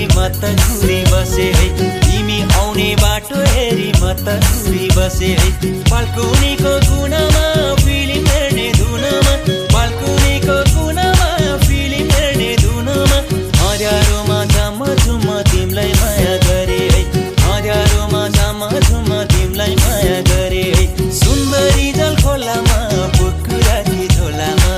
हेरी म त घुरी बसे है तिमी आउने बाटो हेरी म त घुरी बसे है बाल्कुनीको कुनामा फिल्म हेर्ने धुनमा बाल्कुनीको कुनामा फिल्म हेर्ने धुनमा अँध्यारोमा झम झुम तिमीलाई माया गरे है अँध्यारोमा झम झुम तिमीलाई माया गरे है सुन्दरी जल खोलामा बुक राखी झोलामा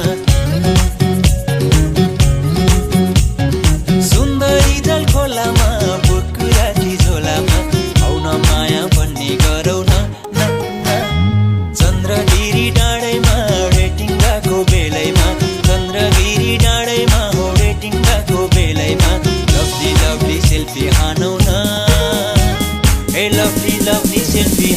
सुन्दरी जल खोलामा बुक राखी झोलामा आउन माया भन्ने गरौ न चन्द्रगिरी डाँडैमा डेटिङ गएको बेलैमा चन्द्रगिरी डाँडैमा हो डेटिङ गएको बेलैमा लभली लभली सेल्फी हानौ न ए लभली लभली सेल्फी